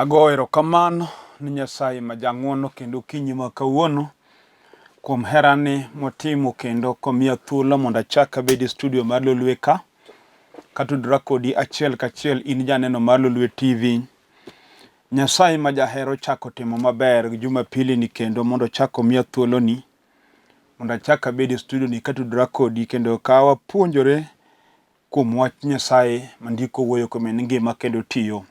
Ago erokamano ni Nyasaye ma jang'wono kendo okinyi ma kawuono kuom herane motimo kendo komiya thuolo mondo achak abed e studio mar Lolwe ka katudora kodi achiel kachiel in janeno mar Lolwe TV. Nyasaye ma jahero ochako timo maber Jumapili ni kendo mondo ochak omiya thuoloni mondo achak abed e studio ni katudora kodi kendo ka wapuonjore kuom wach Nyasaye ma ndiko wuoyo kuome ni ngima kendo tiyo.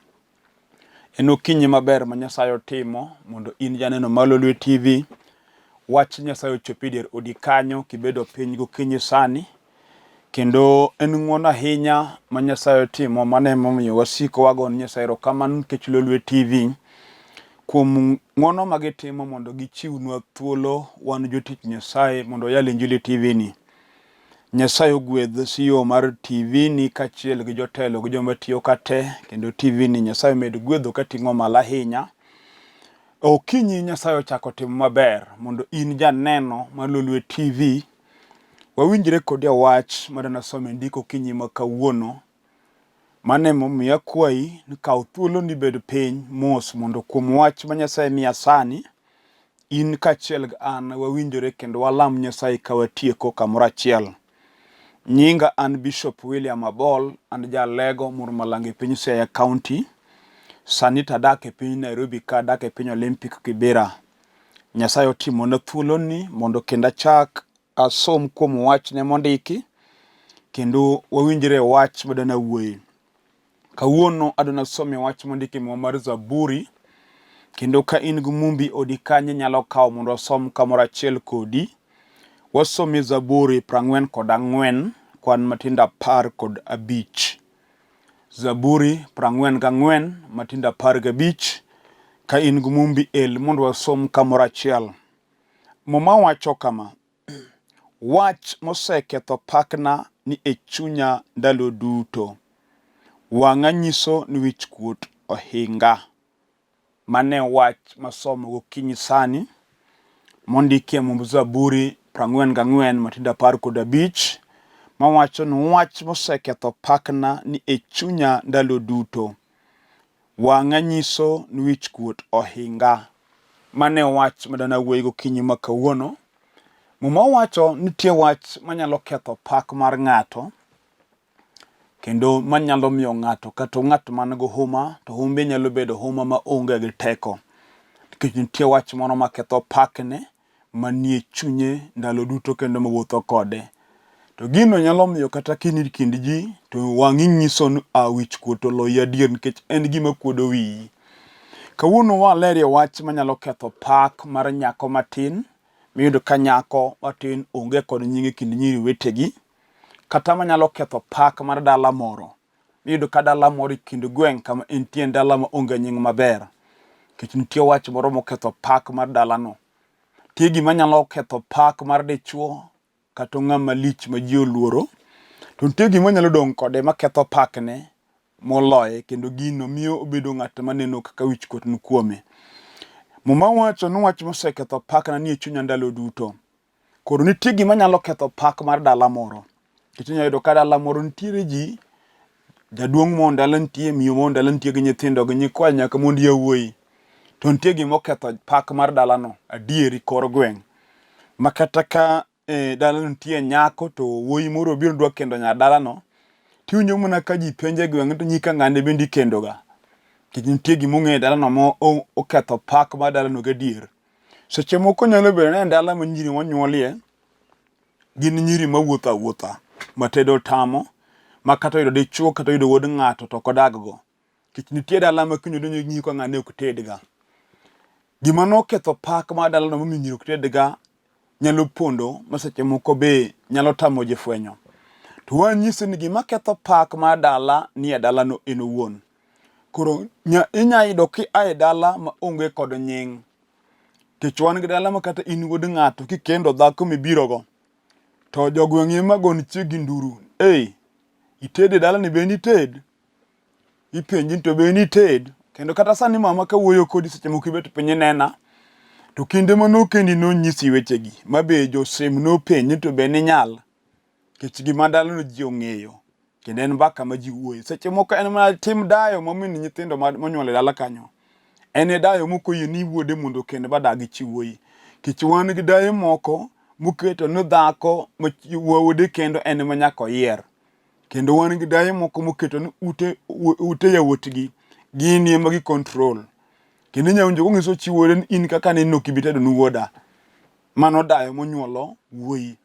En okinyi maber ma Nyasaye otimo mondo in janeno mar Lolwe TV, wach Nyasaye ochopi e dier odi kanyo kibedo piny gokinyi sani. Kendo en ng'wono ahinya ma Nyasaye otimo mano emomiyo wasiko wago ne Nyasaye erokamano nikech Lolwe TV kuom ng'wono ma gitimo mondo gichiwnwa thuolo wan jotich Nyasaye mondo wayal injili e TV ni. Nyasaye ogwedh CEO mar TV ni kaachiel gi jotelo gi joma tiyo ka te kendo TV ni Nyasaye omed gwedho kating'o malo ahinya. Okinyi Nyasaye ochako timo maber mondo in janeno mar Lolwe TV wawinjre kodi e wach madwa somo e ndiko okinyi ma kawuono. Mano emomiyo akwayi ni kaw thuoloni ibed piny mos mondo kuom wach ma Nyasaye miya sani In kaachiel gi an wawinjore kendo walam Nyasaye ka watieko kamoro achiel. Nyinga an Bishop William Abol, an jalego Murmalang e piny Siaya County. Sani to adak e piny Nairobi ka adak e piny Olympic Kibera. Nyasaye otimona thuoloni mondo kendo achak asom kuom wachne mondiki kendo wawinjre e wach madwa nawuoye. Kawuono adwa nasomie wach mondiki e muma mar Zaburi kendo ka in gi mumbi odi kanyo inyalo kawo mondo wasom kamoro achiel kodi. Wasomie Zaburi 44 kwan matindo 15. Zaburi 44 matindo 15 ka in gi mumbi el mondo wasom kamoro achiel. Muma wacho kama, Wach moseketho pakna ni e chunya ndalo duto. Wang'a nyiso ni wichkuot ohinga. Mano e wach masomo gokinyi sani mondiki e Mumb Zaburi 44 matindo 15 mawacho ni wach moseketho pakna ni e chunya ndalo duto. Wang'a nyiso ni wichkuot ohinga. Mano e wach ma dana wuoyi gokinyi ma kawuono. Muma wacho nitie wach manyalo ketho pak mar ng'ato kendo manyalo miyo ng'ato kata ng'at man gi huma to humbe nyalo bedo huma ma onge gi teko. Nikech nitie wach moro maketho pakne manie chunye ndalo duto kendo mawuotho kode. To gino nyalo miyo kata ka in e kind ji to wang'i nyiso ni a wich kuot oloyi adier nikech en gima kuodo wiyi. Kawuono walerie wach manyalo ketho pak mar nyako matin miyudo ka nyako matin onge kod nying e kind nyiri wetegi kata manyalo ketho pak mar dala moro miyudo ka dala moro e kind gweng' kama entie en dala ma onge nying maber nikech nitie wach moro moketho pak mar dalano. Nitie gima nyalo ketho pak mar dichuo kata ng'ama lich ma ji oluoro to nitie gima nyalo dong' kode maketho pakne moloye kendo gino miyo obedo ng'at maneno kaka wichkuot ni kuome. Muma wacho ni wach moseketho pakna nie chunya ndalo duto. Koro nitie gima nyalo ketho pak mar dala moro. Nikech inyalo yudo ka dala moro nitiere ji, jaduong' moro dala nitie, miyo moro dala nitie gi nyithindo gi nyikwayo nyaka mond yawuoyi. To nitie gima oketho pak mar dalano adieri kor gweng'. Ma kata ka e dalano nitie nyako to wuoyi moro obiro dwa kendo nyar dalano, tiwinjo mana ka ji penjo e gweng' to nyika ng'ane bende ikendoga. Nikech nitie gima ong'eyo e dalano ma oketho pak mar dalano gadier. Seche moko nyalo bedo ni en dala ma nyiri monyuolie gin nyiri mawuotho awuotha, ma tedo otamo, ma kata oyudo dichuo kata oyudo wuod ng'ato to ok odag go. Nikech nitie dala ma kinyuol donjo gi ka ng'ane ok tedga. Gima noketho pak mar dalano momiyo nyiri ok tedga nyalo pondo ma seche moko be nyalo tamo ji fwenyo. To wanyisi ni gima ketho pak mar dala nie dalano en owuon. Koro inya yudo kia e dala ma onge kod nying. Nikech wan gi dala ma kata in wuod ng'ato kikendo dhako mibiro go to jogweng' ema goni chiegi nduru. Ei, itedo e dalani be nited? Ipenji ni to be nited? Kendo kata sani mama ka wuoyo kodi seche moko ibet piny inena to kinde mane okendi nonyisi wechegi ma be josem nopenji to be ninyal? Nikech gima dalano ji ong'eyo kendo en mbaka ma ji wuoye. Seche moko en mana tim dayo ma min nyithindo monyuol e dala kanyo. En e dayo mok oyie ni wuode mondo okend badag gi chi wuoyi. Nikech wan gi daye moko moketo ni dhako ma wuode kendo en ema nyaka oyier. Kendo wan gi daye moko moketo ni ute, ute yawuotgi gin ema gi control. Kendo inya winjo konyiso chi wuode ni in kaka aneni ok ibi tedo ne wuoda. Mano dayo monyuolo wuoyi.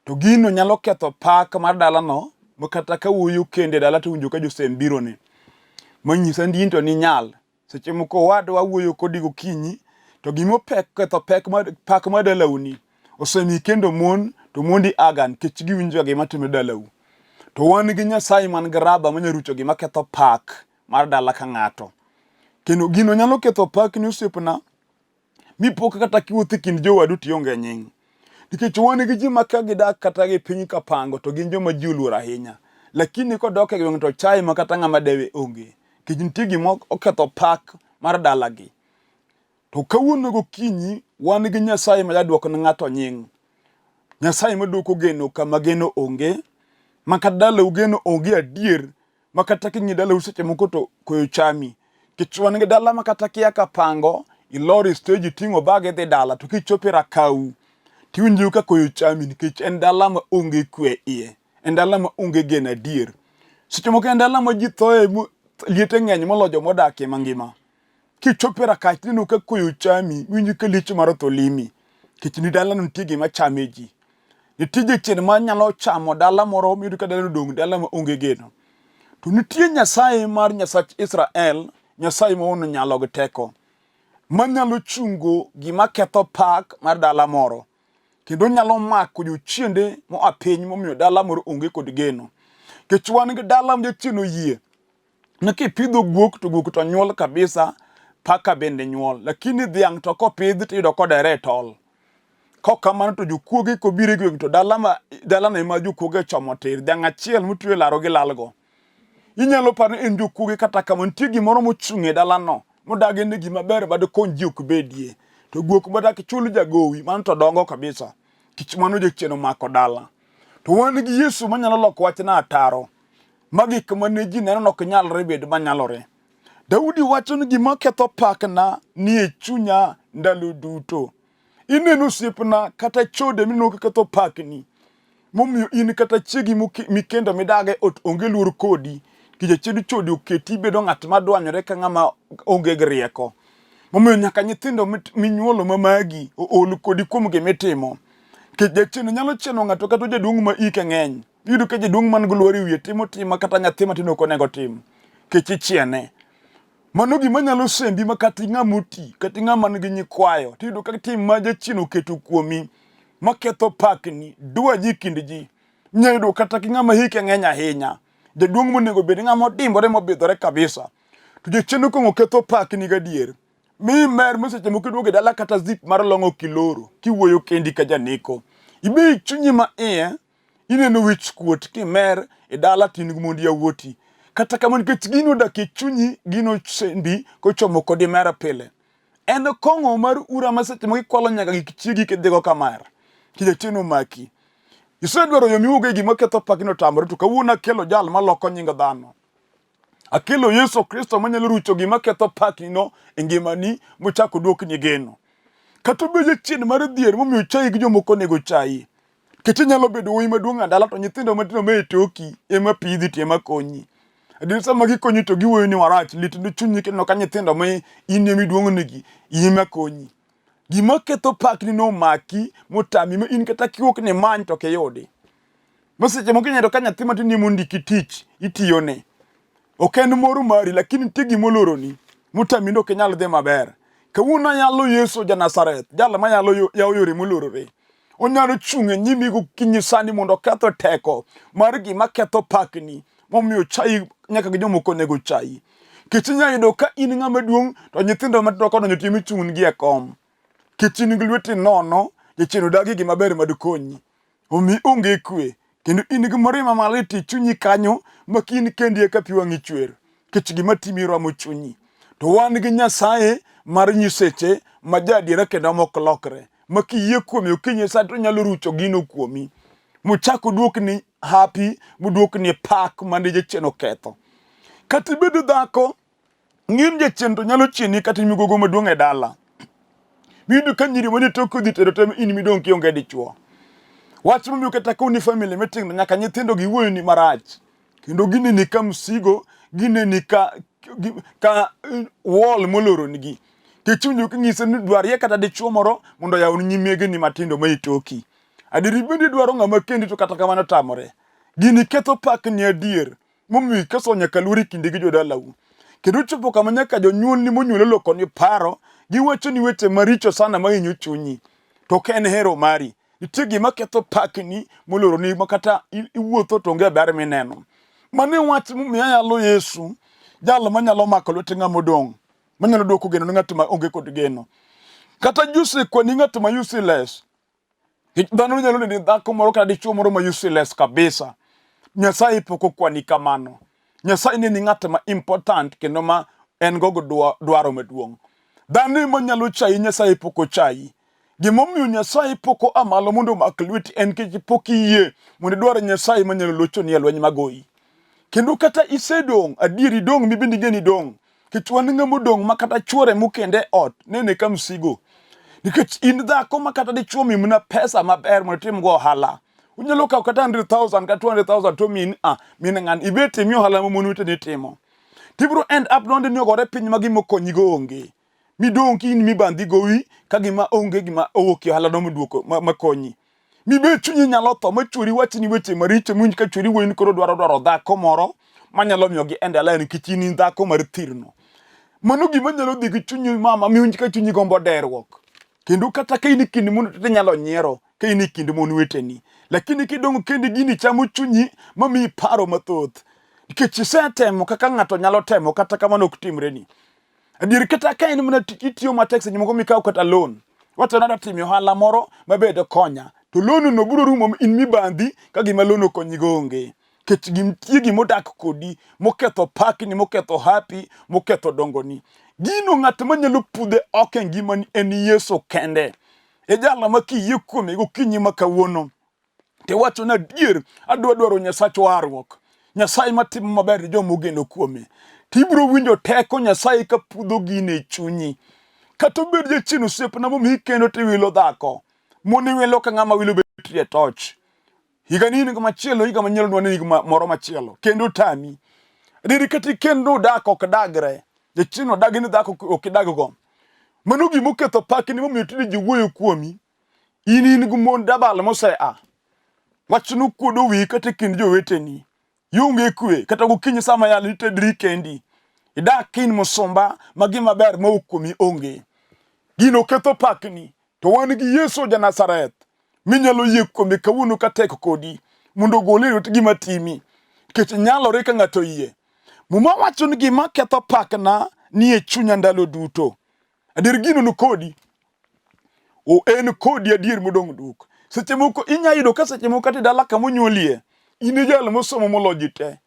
To gino nyalo ketho pak mar dalano ma kata ka wuoyi okendo e dala to iwinjo ka josem birone. Manyisa ni in to ninyal. Seche moko owadwa wuoyo kodi gokinyi to gima opek ketho pek mar pak mar dalauni osemiyi kendo mon to mondi aga nikech giwinjo gima timore dalau. To wan gi Nyasaye man gi raba manya rucho gima ketho pak mar dala ka ng'ato. Kendo gino nyalo ketho pakni osiepna mipo ka kata kiwuotho e kind jowadu to ionge nying. Nikech wan gi ji ma ka gidak kata gi piny kapango to gin joma ji oluoro ahinya. Lakini kodok e gweng' to chaye ma kata ng'ama dewe onge. Nikech nitie gima oketho pak mar dalagi. To kawuono gokinyi wan gi Nyasaye ma jaduok ne ng'ato nying. Nyasaye maduoko geno kama geno onge. Ma kata dalau geno onge adier ma kata king'i dalau seche moko to koyo chami. Nikech wan gi dala ma kata kia kapango, ilor e stage iting'o bag idhi dala to kichopo e Rakau tiwinjo ka koyo chami nikech en dala ma onge kwe iye. En dala ma onge geno adier. Seche moko en dala ma ji thoe liete ng'eny moloyo joma odakie mangima. Kichopo e Rakach tineno ka koyo chami, iwinjo ka lich mar otho limi. Nikech ni dalano nitie gima chame ji. Nitie jachien ma nyalo chamo dala moro miyud ka dalano odong' dala ma onge geno. To nitie Nyasaye mar Nyasach Israel, Nyasaye ma wuon nyalo gi teko, manyalo chungo gima ketho pak mar dala moro, kendo nyalo mako jochiende moa piny momiyo dala moro onge kod geno. Nikech wan gi dala ma jachien oyie ni kipidho guok to guok to nyuol kabisa, paka bende nyuol, lakini dhiang' to kopidh to iyudo kodere e tol. Kok kamano to jokuoge kobiro e gweng' to dala ma dalano ema jokuoge ochomo tir. Dhiang' achiel motwe e laro gilalgo. Inyalo paro ni en jokuoge kata kamano nitie gimoro mochung' e dalano modagi ni gima ber ma dikony ji ok bedie. To guok ma dak chul jagowi mano to dongo kabisa. Kich mano jachien omako dala. To wan gi Yesu manyalo loko wachno ataro. Ma gik mane ji neno ni ok nyalre bed manyalore. Daudi wacho ni gima ketho pakna nie chunya ndalo duto. Ineno osiepna kata chode mineno ka ketho pakni. Momiyo in kata chiegi mikendo midag e ot onge luor kodi. Nikech achiel chode oketi ibedo ng'at madwanyore ka ng'ama onge gi rieko. Momiyo nyaka nyithindo minyuolo ma magi ool kodi kuom gimitimo. Nikech jachien nyalo chieno ng'ato kata jaduong' ma ike ng'eny. Iyudo ka jaduong' man gi luor e wiye timo tima kata nyathi matin ok onego tim. Nikech ichiene. Mano gima nyalo sembi ma kata ing'ama oti, kata ing'ama nigi nyikwayo, tiyudo ka tim ma jachien oketo kuomi maketho pakni, dwaji e kind ji. Inyalo yudo kata ki ng'ama hike ng'eny ahinya, jaduong' monego bed ng'ama odimbore mobidhore kabisa. To jachien okuongo ketho pakni gadier. Mi mer ma seche moko iduogo e dala kata zip mar long' ok iloro, kiwuoyo kendi ka janeko. Ibe chunyi ma iye ineno wich kuot kimer e dala to in gi mond yawuoti. Kata kamano nikech gino odak e chunyi, gino sembi kochomo kodi mer pile. En kong'o mar ura ma seche moko ikwalo nyaka gik chiegi kidhigo kamar. Kijachien omaki. Isedwaro yo miwuogo e gima ketho pakni otamore to kawuono akelo jal maloko nying dhano. Akelo Yesu Kristo manyalo rucho gima ketho paknino e ngimani mochak oduokni geno. Kata obedo jachien mar dhier momiyo chayi gi jomoko onego chayi. Nikech inyalo bedo wuoyi maduong' e dala to nyithindo matindo ma e toki ema pidhi to ema konyi. Adier sama gikonyi to giwuoyo ni marach, lit ne chunyi kineno ka nyithindo ma in ema iduong'negi ema konyi. Gima ketho pakni nomaki motami ma in kata kiwuok ni imany to ok iyudi. Ma seche moko inyalo ka nyathi matin ema ondiki tich itiyone. Ok en mor mari lakini nitie gima oloroni motami ni ok inyal dhi maber. Kawuono ayalo Yesu ja Nazareth, jal manyalo yawo yore molorore. Onyalo chung' e nyimi gokinyi sani mondo oketho teko mar gima ketho pakni momiyo chayi nyaka gi jomoko onego chayi. Nikech inyalo yudo ka in ng'ama duong' to nyithindo matindo kodonjo to ema ichung'nigi e kom. Nikech in gi lweti nono, jachien odagi gima ber ma dikonyi. Omi onge kwe kendo in gi mirima malit e chunyi kanyo ma kin kendi eka pi wang'i chwer nikech gima timi romo chunyi. To wan gi Nyasaye mar nyiseche ma jaadiera kendo ma ok lokre ma kiyie kuome okinyi sa to onyalo rucho gino kuomi mochak oduokni hapi moduokni pak mane jachien oketho. Kata ibedo dhako Ng'in jachien to nyalo chieni kata migogo maduong' e dala. Miyudo ka nyiri manie tok odhi tedo tem in midong' kionge dichuo. Wach momiyo kata ka un family meeting nyaka nyithindo giwuoyoni marach. Kendo gineni ka msigo, gineni ka, ka wall moloronigi. Kech iwinjo kinyise ni dwarie kata dichuo moro mondo oyawni nyimegeni matindo ma itoki. Adieri bende idwaro ng'ama kendi to kata kamano tamore. Gini ketho pakni adier. Momiyo ikeso nyaka luor e kinde gi jodalau. Kendo chopo kama nyaka jonyuolni monyuol olokoni paro, giwachoni weche maricho sana mahinyo chunyi. To ok en hero mari. Nitie gima ketho pakni moloroni ma kata iwuotho to onge ber mineno. Mano e wach momiyo ayalo Yesu, jal manyalo mako lwet ng'ama odong', manyalo duoko geno ne ng'at ma onge kod geno. Kata Jose kwani ng'at ma useless, Dhano nyalo neni dhako moro kata dichuo moro ma useless kabisa. Nyasaye pok okwani kamano. Nyasaye neni ng'at ma important kendo ma en go dwaro maduong'. Dhano ema nyalo chayi, Nyasaye pok ochayi. Gimomiyo Nyasaye pok oa malo mondo omak lweti en nikech pok iyie mondo idwar Nyasaye manyalo lochoni e lweny magoyi. Kendo kata isedong', adier idong' mibende ing'e ni idong'. Nikech wan ng'ama odong' ma kata chuore mokende e ot nene ka msigo. Nikech in dhako ma kata dichuo mi mana pesa maber mondo itim go ohala. Unyalo kawo kata 100,000 kata 200,000 to min ah min ng'ani ibet timi ohala ma mon weteni timo. Tibiro end up nonde ni ogore piny ma gima okonyigo onge. Midong' ka in mibandhi gowi ka gima onge gima owuok e ohala no moduoko makonyi. Mibed chunyi nyalo tho ma chwori wachni weche maricho miwinj ka chwori wuoyi ni koro dwaro dwaro dhako moro manyalo miyo gi endelea nikech in in dhako mar thirno. Mano gima nyalo dhi gi chunyi mama miwinj ka chunyi gombo derruok. Kendo kata ka in e kind mon to inyalo nyiero ka in e kind mon weteni. Lakini kidong' kendi gini chamo chunyi mamiyi paro mathoth. Nikech isetemo kaka ng'ato nyalo temo kata kamano ok timreni. Adier kata ka en mana tich itiyo matek seche moko mikaw kata loan. Wacho nada timo ohala moro mabe konya. To loan no biro rumo in mibandhi ka gima loan okonyigo onge. Nikech nitie gima odak kodi moketho pakni, moketho hapi, moketho dongoni. Gino ng'at manyalo pudhe oko e ngimani en Yesu kende. E jalo ma kiyie kuome gokinyi ma kawuono Tiwacho ni adier adwa dwaro Nyasach warruok, Nyasaye matimo maber ne joma ogeno kuome. Tibiro winjo teko Nyasaye ka pudho gini e chunyi. Kata obed jachien osiepna momiyi kendo tiwilo dhako, mon iwilo ka ng'ama wilo betri e toch. Higa ni in machielo, higa manyalo dwa ni higa moro machielo, kendo tami. Adier kata ikendo dak ok dagre, jachien odagi ni dhako ok idaggo. Mano gima oketho pakni momiyo tinde ji wuoyo kuomi. In in gi mon dabal mosea. Wachno kuodo wiyi kata e kind joweteni. Ionge kwe kata gokinyi sama yalo itedri kendi. Idak ka in musumba ma gima ber ma kuomi onge. Gino ketho pakni to wan gi Yesu ja Nazareth minyalo yie kuome kawuono ka tek kodi mondo ogoli e lwet gima timi. Nikech nyalore ka ng'ato oyie. Muma wacho ni gima ketho pakna ni e chunya ndalo duto. Adier gino ni kodi. O en kodi adier modong' duk. Seche moko inya yudo ka seche moko kata e dala kama onyuolie, in e jal mosomo moloyo ji te.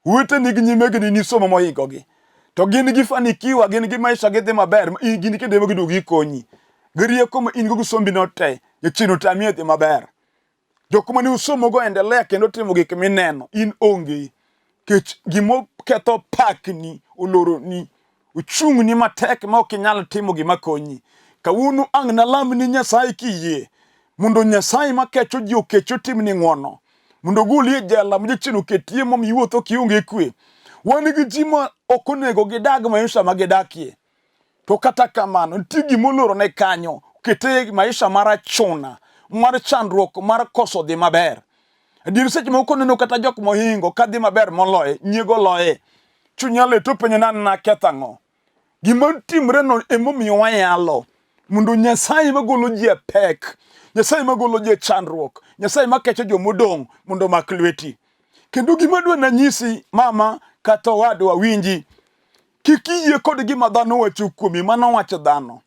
Oweteni gi nyimegeni nisomo mohingogi. To gin gifanikiwa, gin gi maisha gidhi maber, ma in gin kendo ema giduogo gikonyi. Gi rieko ma in go gi sombi no te, jachien otami e dhi maber. Jok mane usomogo endelea kendo timo gik mineno, in onge. Kech gimoketho pakni oloroni, ochung'ni matek ma ok inyal timo gima konyi. Kawuono ang' nalamni Nyasaye kiyie, mondo Nyasaye makecho ji okech otimni ng'wono, mondo ogoli e jela ma jachien oketie momiyo iwuotho kionge kwe. Wan gi ji ma ok onego gidag maisha ma gidakie. To kata kamano, nitie gima olorone kanyo, okete maisha mar achuna, mar chandruok, mar koso dhi maber. Adier seche moko koneno kata jok mohingo ka dhi maber moloye, nyiego loye. Chunya lit openjo ni an naketho ang'o? Gima timre no emomiyo wayalo mondo Nyasaye magolo ji e pek, Nyasaye magolo ji e chandruok, Nyasaye makecho jomodong' mondo omak lweti. Kendo gima adwa nanyisi mama kata owadwa winji, Kik iyie kod gima dhano wacho kuomi, mano wach dhano.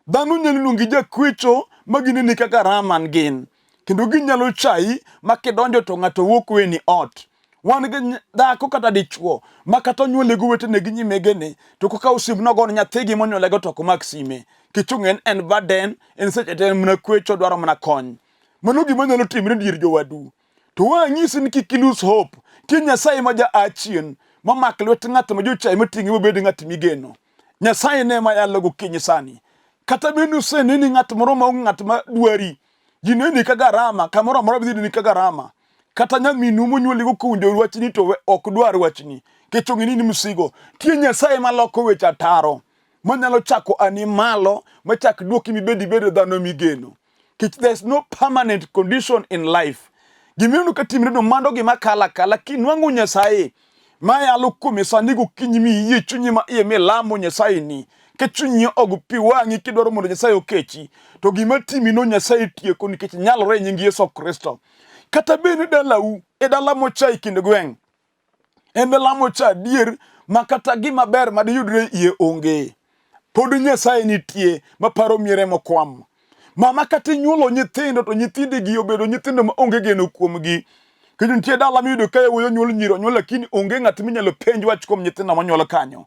Dhano nyalo luongi jakwecho ma gineni kaka raman gin, kendo ginyalo chayi ma kidonjo to ng'ato wuok weni ot. Wan gi dhako kata dichuo ma kata onyuole gi owetene gi nyimegene to kokawo sim nogone nyathigi monyuolego to ok omak sime. Nikech ong'e ni en burden, en seche te en mana kwecho odwaro mana kony. Mano gima nyalo timre dier jowadu. To wanyisi ni kik ilose hope. Nitie Nyasaye ma ja achien Mamak lwet ng'at ma jochayi mating'e mobed ng'at migeno. Nyasaye ne ma yalo gokinyi sani. Kata bed ni oseneni ng'at moro ma onge ng'at ma dwari, ji neni ka garama, kamoro amora bidhi neni ka garama. Kata nyaminu monyuoligo kowinjo wachni to ok dwar wachni, nikech ong'e ni in msigo. Tie Nyasaye maloko weche ataro, manyalo chako ani malo, machak duoki mibed ibedo dhano migeno. Nikech there's no permanent condition in life. Gima ka timre no mano gima kalo akala kinwang'o Nyasaye ma yalo kuome sani gokinyi mi iyie chunyi ma iye milamo Nyasaye ni ka chunyi og pi wang'i kidwaro mondo Nyasaye okechi to gima timi no Nyasaye tieko nikech nyalore e nying Yesu Kristo. Kata bed ni dalau e dala mocha e kind gweng' en dala mocha adier ma kata gima ber ma diyudre iye onge. Pod Nyasaye nitie maparo miere mokwam. Mama kata inyuolo nyithindo to nyithindigi obedo nyithindo ma onge geno kuomgi. Kendo nitie dala miyudo ka yawuoyi onyuol nyiri onyuol lakini onge ng'at minyalo penj wach kuom nyithindo monyuol kanyo.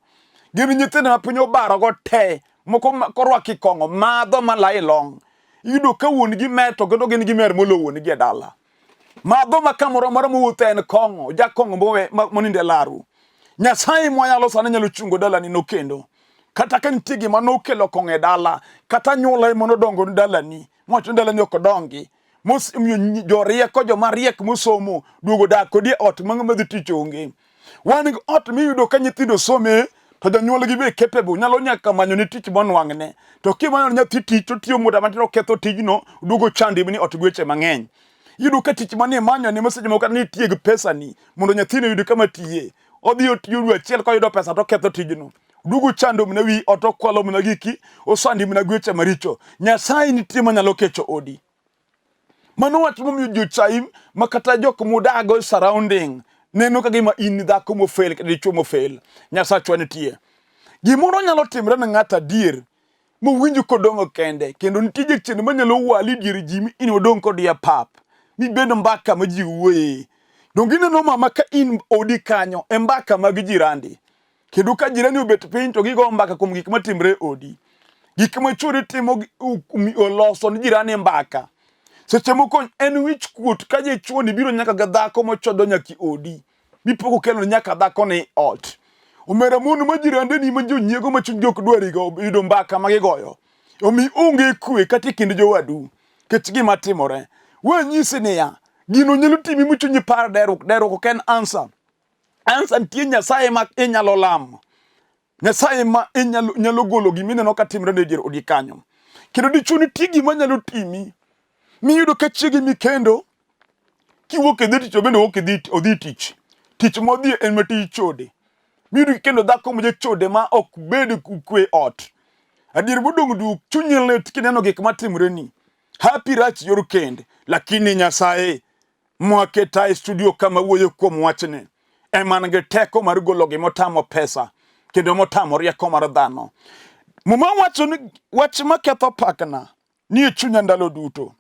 Gin nyithindo ma piny obarogo te, moko korwaki kong'o madho ma lai long'. Iyudo ka wuon gi mer to kendo gin gi mer molo wuon gi e dala. Madho ma kamoro amora mowuotho en kong'o, jakong'o monindo e laru. Nyasaye mwayalo sani nyalo chungo dalani no kendo. Kata ka nitie gima nokelo kong'o e dala, kata anyuola ema nodongo e dalani, mwacho ni dalani ok odongi. Mosemiyo jorieko, joma riek mosomo duogo dak kodi e ot ma ng'ama dhi tich onge. Wan gi ot miyudo ka nyithindo some to jonyuolgi be capable nyalo nyaka manyo ne tich monwang'ne. To kimanyo ne nyathi tich to tiyo muda matin oketho tijno, oduogo chandi ni ot gweche mang'eny. Iyudo ka tich mane imanyo ne seche moko kata ni itiye gi pesani mondo nyathini oyud kama tiye. Odhi otiyo dwe achiel koyudo pesa to oketho tijno. Oduogo chando mana wi ot okwalo mana giki, osandi mana gi weche maricho. Nyasaye nitie manyalo kecho odi. Mano wach momiyo jochai ma kata jok mudago e surrounding neno ka gima in dhako mofel kata dichwo mofel. Nyasachwa nitie. Gimoro nyalo timre ne ng'ato adier mowinj kodong'o kende kendo nitie jachien manyalo wali dier ji mi in odong' kodi e pap mibed mbaka ma ji wuoye. Donge ineno mama ka in odi kanyo e mbaka mag jirandi. Kendo ka jirani obet piny to gigo mbaka kuom gik matimre e odi. Gik ma chwori timo oloso ni jirani mbaka. Seche moko en wich kuot ka jachuoni biro nyaka gi dhako mochodho nyaka e odi. Mipok okelo nyaka dhako ni ot. Omera mon ma jirandeni ma jonyiego ma chunygi ok dwarigo yudo mbaka ma gigoyo. Omi onge kwe kata e kind jowadu. Kech gima timore. Wanyisi niya, gino nyalo timi ma chunyi par derruok. Derruok ok en answer. Answer nitie Nyasaye ma inyalo lamo. Nyasaye ma inyalo nyalo golo gima ineno ka timre ne dier odi kanyo. Kendo dichuo nitie gima nyalo timi. Miyudo ka chiegi mikendo kiwuok idhi tich to bende owuok idhi odhi tich. Tich modhi en ma tij chode. Miyudo kendo dhako ma jachode ma ok bed kwe ot. Adier modong' duk chunyi lit kineno gik matimreni. Happy rach yor kend lakini Nyasaye mwaketa e studio kama wuoyo kuom wachni ema nigi teko mar golo gima otamo pesa kendo motamo rieko mar dhano. Muma wacho ni wach maketho pakna ni e chunya ndalo duto.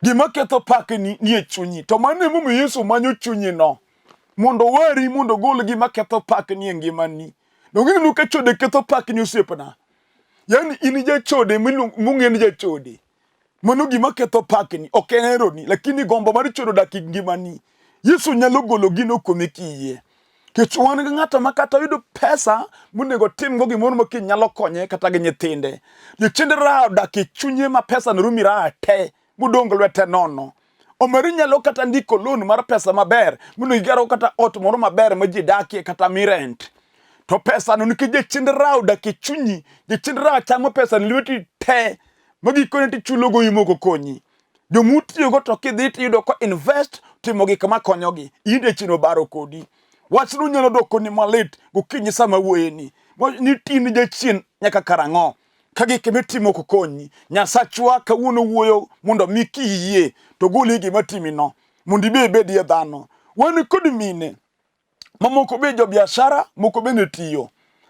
Gima ketho pakni ni e chunyi. To mano emomiyo Yesu manyo chunyino mondo owari mondo ogol gima ketho pakni e ngimani. Donge ineno ka chode ketho pakni osiepna? Yaani in jachode mong'e ni jachode. Mano gima ketho pakni, ok en heroni, lakini gombo mar chodo dak e ngimani. Yesu nyalo golo gino kuomi kiyie. Nikech wan gi ng'ato ma kata oyudo pesa monego otimgo gimoro ma kiny nyalo konye kata gi nyithinde. Jochiende raha odak e chunye ma pesa no rumi raha te modong' lwete nono. Omiyo inyalo kata ndiko loan mar pesa maber mondo igergo kata ot moro maber ma ji dakie kata mi rent. To pesa no nikech jachien raha odak e chunyi, jachien raha chamo pesa ni lweti te ma gikone tichulo gowi moko konyi. Joma utiyogo to kidhi tiyudo ko invest timo gik makonyogi, in jachien obaro kodi. Wachno nyalo dwokoni malit gokinyi sama wuoyeni. Ni ni jachien nyaka karang'o? Ka gik mitimo ok konyi, Nyasachwa kawuono wuoyo mondo mi kiyie to goli gima timino mondo ibe ibedie dhano. Wan kod mine mamoko be jobiashara, moko bende tiyo.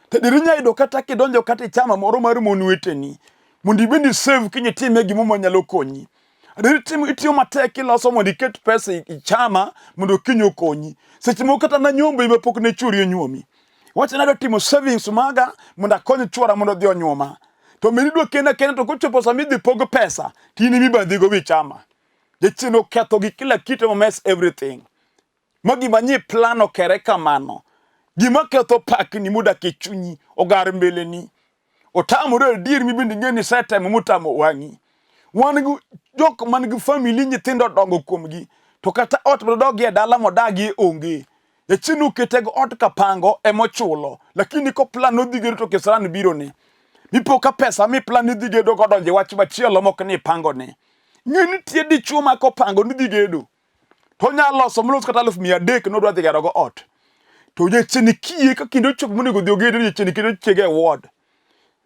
To adier inya yudo kata kidonjo kata e chama moro mar mon weteni mondo ibed i save kiny itime gimoro manyalo konyi. Adier itiyo matek iloso mondo iket pesa e chama mondo kiny okonyi. Seche moko kata na nyombo ema pok ne chwori onyuomi. Wacho ni adwa timo savings maga mondo akony chwora mondo odhi onyuoma. To meri idwa kenda kenda to kochopo sama idhi pog pesa to in ema ibadhigo wi chama. Jachien oketho gi kila kitu ma mess everything. Ma gima nyi plan okere kamano. Gima ketho pakni modak e chunyi ogar mbeleni. Otamore adier mibende ing'e ni isetemo motamo wang'i. Wan gi jok man gi family nyithindo odongo kuomgi to kata ot modogie dala modagie onge. Jachien okete go ot kapango emochulo lakini ko plan odhi gedo to kisran biro ne. Mipo ka pesa mi plan idhi gedo kodonjo e wach machielo mok ni ipango ne. Ng'e nitie dichuo ma kopango ni dhi gedo to onyalo loso molos kata 300,000 nodwa dhi gerogo ot. To jachien kiye ka kinde ochopo monego odhi oged jachien kendo chiege e ward.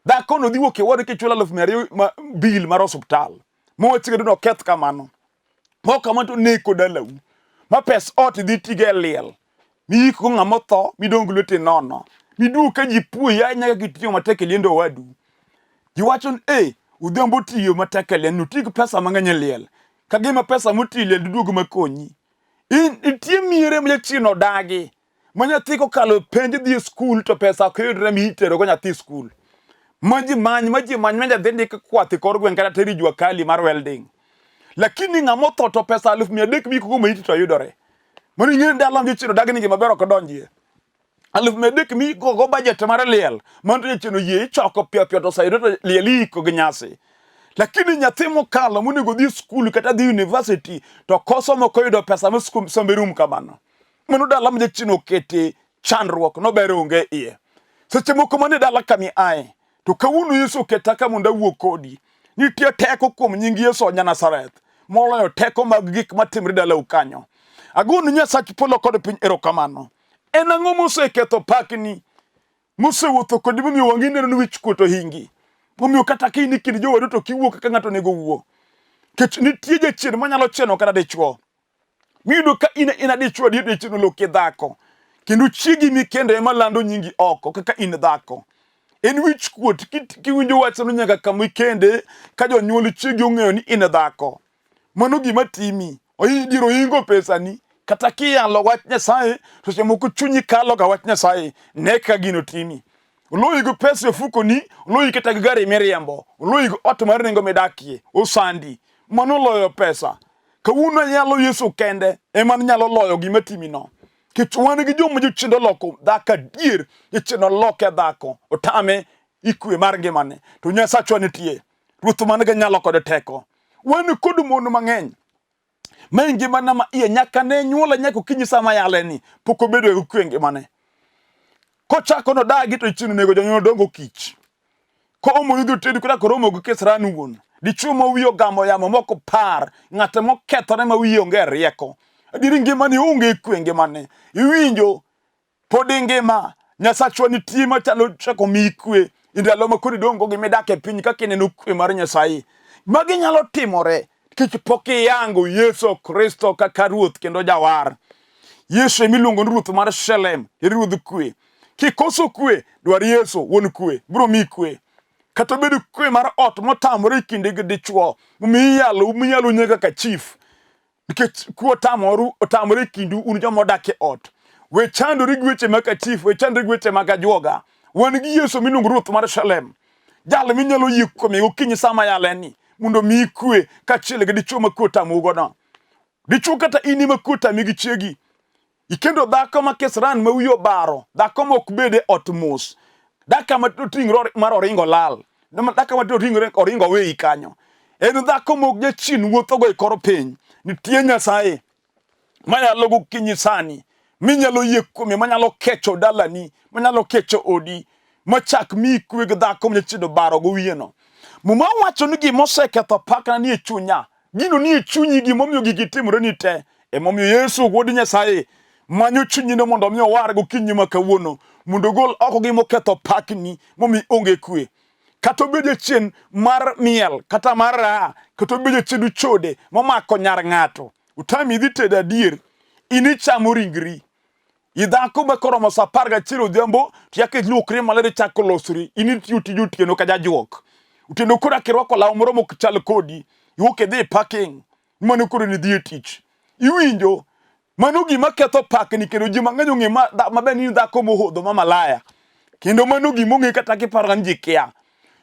Dhakono dhi wuok e ward kichulo 200,000 ma bill mar osuptal. Mowach gedo noketh kamano. Mok kamano to neko dalau. Ma pes ot idhi tigo e liel. Miyikgo ng'ama otho midong' gi lweti nono. Miduog ka ji puoyi ahinya kaka itiyo matek e liend owadu. Ji wacho ni eh, Odhiambo otiyo matek e liel, noti gi pesa mang'eny e liel. Ka gima pesa motiyo e liel duduog makonyi. Nitie miere ma jachien odagi. Ma nyathi kokalo penj dhi e skul to pesa ok yudre mi itero go nyathi e skul. Ma ji many, ma ji many, ma nyathi ndik kwath e kor gweng' kata teri jua kali mar welding. Lakini ng'ama otho to pesa 300,000 mikogo maiti to yudore. Mano ing'e ni dala ma jachien odagi ni gima ber ok donjie. 300,000 mikogo budget mar liel, mano to jachien oyie ichoko piyo piyo to oseyudore to liel iiko gi nyasi. Lakini nyathi mokalo monego dhi skul kata dhi university to koso mok oyudo pesa ma sombe rum kamano. Mano dala ma jachien okete chandruok nober onge iye. Seche moko mane dala kami aye to kawuono Yesu oketa ka mondo awuo kodi. Nitie teko kuom nying Yesu nya Nazareth moloyo teko mag gik matimre dalau kanyo. Agonu Nyasach polo kod piny erokamano. En ang'o moseketho pakni? Mosewuotho kodi momiyo wang'i neno ni wich kuot ohingi. Momiyo kata ka in e kind jowadu to kiwuo kaka ng'ato onego wuo. Nikech nitie jachien manyalo chieno kata dichwo. Miyudo ka in in adichwo adier jachien oloki dhako. Kendo chiegi mikendo ema lando nyingi oko kaka in dhako. En wich kuot kiwinjo wachno nyaka kama ikende ka jonyuol chiegi ong'eyo ni in dhako. Mano gima timi. Dier ohingo pesani. Kata kiyalo wach Nyasaye, to seche moko chunyi kalo ga wach Nyasaye. Ne kaka gino timi. Oloyi gi pesa e ofukoni, oloyi kata gi gari miriembo, oloyi gi ot mar nengo midakie, osandi. Mano oloyo pesa. Kawuono anyalo Yesu kende ema nyalo loyo gima timino. Nikech wan gi joma jochiende oloko dhako adier, jachien oloke dhako, otame ikwe mar ngimane. To Nyasachwa nitie, Ruoth man gi nyalo kod teko. Wan kod mon mang'eny ma e ngimana ma iye nyaka ne nyuola nyaka okinyi sama yale ni pok obedo gi kwe e ngimane. Kochako nodagi to jachien onego jonyuol dongo kich. Koomo ni dhi oted kata koromo gi kisran wuon. Dichuo ma wiye ogamo yamo mok par, ng'at mokethore ma wiye onge rieko. Adieri ngimani onge kwe ngimane. Iwinjo pod ingima, Nyasachwa nitie machalo chako miyi kwe e ndalo ma koro idong' go gi midak e piny kaka ineno kwe mar Nyasaye. Magi nyalo timore nikech pok iyango Yesu Kristo kaka Ruoth kendo Jawar. Yesu ema iluongo ni Ruoth mar Shalem, en Ruodh kwe. Kikoso kwe, dwar Yesu wuon kwe, biro miyi kwe. Kata obedo kwe mar ot motamore e kinde gi dichwo, omiyo iyalo, umiyalo nyaka kaka chief. Nikech kwe otamoru, otamore e kindu un joma odak e ot. We chandori gi weche mag chief, we chandori gi weche mag ajuoga. Wan gi Yesu miluongo Ruoth mar Shalem. Jal minyalo yie kuome gokinyi sama yale ni mondo omiyi kwe kaachiel gi dichwo ma kwe otamou godo. Dichwo kata in ema kwe otami gi chiegi. Ikendo dhako ma kesran ma wiye obaro, dhako ma ok bed e ot mos. Dhako ma oting'ore mar oringo lal. Dhako ma oting'ore oringo weyi kanyo. En dhako ma ok jachien wuothogo e kor piny. Nitie Nyasaye manyalo gokinyi sani minyalo yie kuome manyalo kecho dalani manyalo kecho odi machak miyi kwe gi dhako ma jachien obaro go wiyeno. Muma wacho ni gima oseketho pakna ni e chunya Gino nie chunyi gimomiyo gigi timore ni te. Emomiyo Yesu wuod Nyasaye manyo chunyino mondo omi owar gokinyi ma kawuono mondo ogol oko gima oketho pakni momi onge kwe. Kata obed jachien mar miel kata mar raha kata obed jachien chode momako nyar ng'ato utami idhi tedo adier in ichamo ringri Idhako ma koromo saa 11 odhiambo to yaka iluokri maler ichako losri. In itiyo tij otieno ka jajuok. Otieno koro akirwako law moro mok chal kodi. Iwuok idhi e parking. Mano koro ni dhi e tich. Iwinjo? Mano gima ketho pakni kendo ji mang'eny ong'e maber ni dhako mohodho ma malaya. Kendo mano gima ong'e kata kiparo ni ji kia.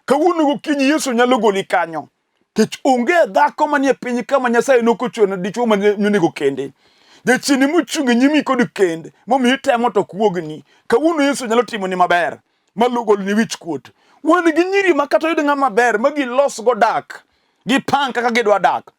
Kawuono gokinyi Yesu nyalo goli kanyo. Nikech onge dhako manie piny ka ma Nyasaye nok ochweyo ne dichwo ma onego kende. Jachien mochung' e nyimi kod kend momiyo itemo to ok wuogni. Kawuono Yesu nyalo timoni maber malo golni wich kuot. Wan gi nyiri ma kata oyud ng'ama ber ma gilos go dak, gipang kaka gidwa dak,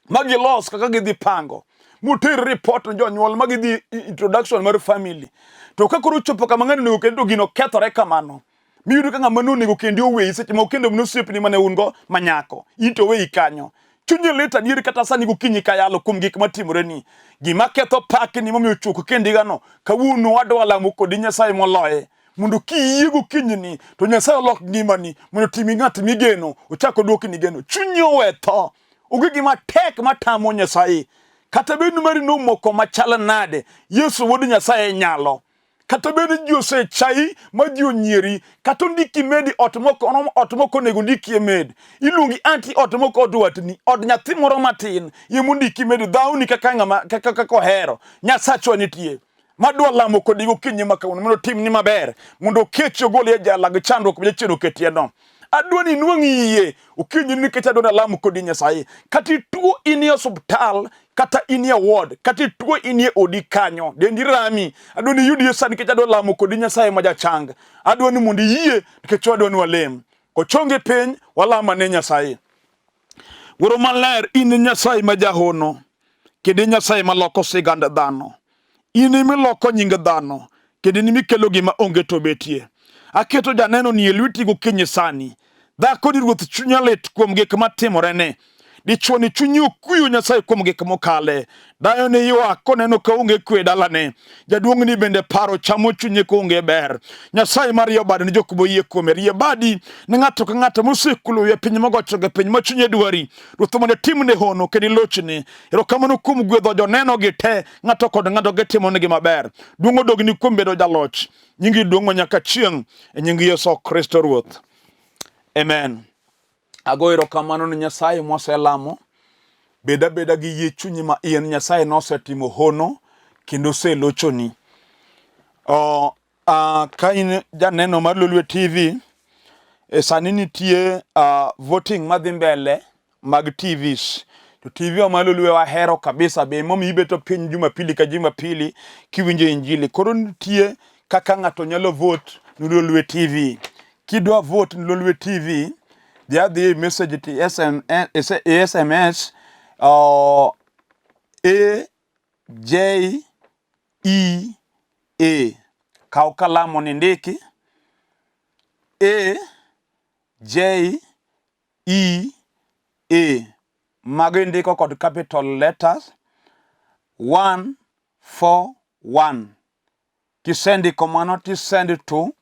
ma gilos kaka gidhi pango, moter report ne jonyuol ma gidhi introduction mar family. To ka koro ochopo kama ng'ani onego kendo gino kethore kamano, miyudo ka ng'ama nonego kendi oweyi seche moko kendo mano osiepni mane un go manyako, in to oweyi kanyo. Chunyi lit adier kata sani gokinyi kayalo kuom gik matimoreni. Gima ketho pakni momiyo chuk kendigano, kawuono wadwa lamo kodi Nyasaye moloye. Mondo kiyie gokinyini to Nyasaye olok ngimani mondo otimi ng'at migeno, ochak oduokni geno. Chunyi owe tho. Onge gima tek matamo Nyasaye. Kata bed ni mari nomoko machal nade, Yesu wuod Nyasaye nyalo. Kata bed ni ji osechayi ma ji onyieri, kata ondiki medi ot moko ot moko onego ondikie med. Iluongi anti ot moko od watni, od nyathi moro matin, ye mondiki medi dhawni kaka ng'ama kaka kaka ohero. Nyasachwa nitie. Madwa lamo kodi gokinyi ma kawuono mondo otimni maber, mondo okechi ogoli e jala gi chandruok ma jachien oketie no. Adwa ni inwang' yie okinyi nikech adwa ni alam kodi Nyasaye. Kata ituo in e osuptal, kata in e ward, kata ituo in e odi kanyo, dendi rami. Adwa ni iyud yie sani nikech adwa lamo kodi Nyasaye ma jachang. Adwa ni mondo iyie nikech wadwa ni walem. Kochongi piny, walam ane Nyasaye. Wuoro maler, in Nyasaye ma jahono, kendo Nyasaye maloko sigand dhano. In ema iloko nying dhano, kendo in ema ikelo gima onge to betie. Aketo janeno ni e lweti gokinyi sani. Dhako ni Ruoth chunya lit kuom gik matimorene. Dichwo ni chunye okuyo Nyasaye kuom gik mokale. Dayo ni ywak koneno ka onge kwe dalane. Jaduong' ni bende paro chamo chunye koonge ber. Nyasaye mar rie bade ne jok moyie kuome. Rie badi ne ng'ato ka ng'ato mosekulo e piny mogochogo piny ma chunye dwari. Ruoth mondo itimne hono kendo ilochne. Erokamano kuom gwedho joneno gi te ng'ato kod ng'ato gitimonegi maber. Duong' odogni kuom bedo jaloch. Nyingi duong' nyaka chieng' e nying Yesu Kristo Ruoth. Amen. Ago erokamano ne Nyasaye mwaselamo. Bed abeda gi yie chunyi ma iye ni Nyasaye nosetimo hono kendo oselochoni. Oh, ka in janeno mar Lolwe TV, e sani nitie voting madhi mbele mag TVs. To TV wa mar Lolwe wahero kabisa be momiyo ibeto piny Jumapili ka Jumapili kiwinjo Injili. Koro nitie kaka ng'ato nyalo vote ne Lolwe TV. Kidwa vote ne Lolwe TV, dhi adhi e message ti SMS, SMS A J E A. Kaw kalam mondo indiki A J E A. Mago indiko kod capital letters 1 4 1. Kisendiko mano tisend to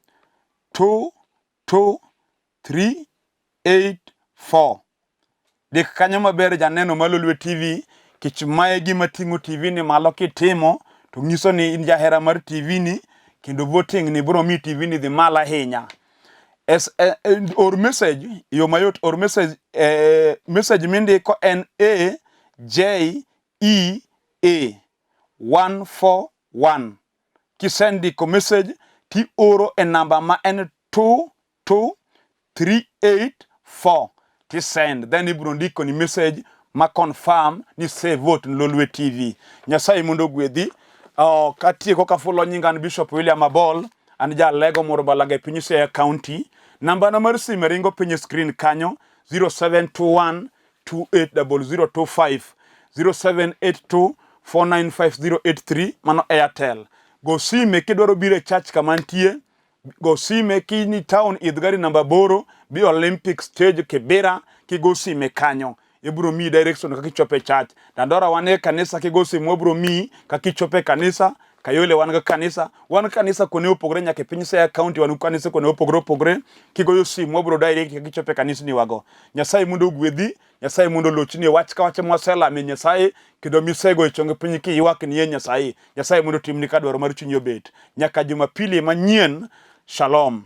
2 2 3 8 4. Dik kanyo maber janeno mar Lolwe TV kech mae gima ting'o TV ni malo kitimo to nyiso ni in jahera mar TV ni kendo voting ni biro mi TV ni dhi malo ahinya. S, eh, eh, or message yo mayot or message eh, message mindiko en A J E A 141 kisendiko message tioro e namba ma en 22384 tisend then ibiro ndiko ni message ma confirm ni save vote ni Lolwe TV. Nyasaye mondo ogwedhi. Oh, katieko kafulo nyinga an Bishop William Abol, an jalego moro Balaga e piny Siaya County. Namba na mar sime ringo piny e screen kanyo 0721 280025 0782 495083 mano Airtel. Go sime kidwaro biro e church kama antie go sime kini town idh gari namba 8 bi Olympic stage Kibera kigo sime kanyo ibiro miyi direction kaka ichopo e church. Dandora wan e kanisa kigo simu wabiro miyi kaka ichopo e kanisa. Kayole wan ga kanisa, wan kanisa kuonde opogore nyaka e piny Siaya County wan kanisa kuonde opogore opogore. Kigoyo simu wabiro direct kaka ichopo e kanisni wago. Nyasaye mondo ogwedhi, Nyasaye mondo olochni e wach ka wach mwaselame Nyasaye kendo misego e chonge piny kiywak ni e Nyasaye. Nyasaye mondo otimni ka dwaro mar chunyi obet. Nyaka Jumapili manyien, shalom.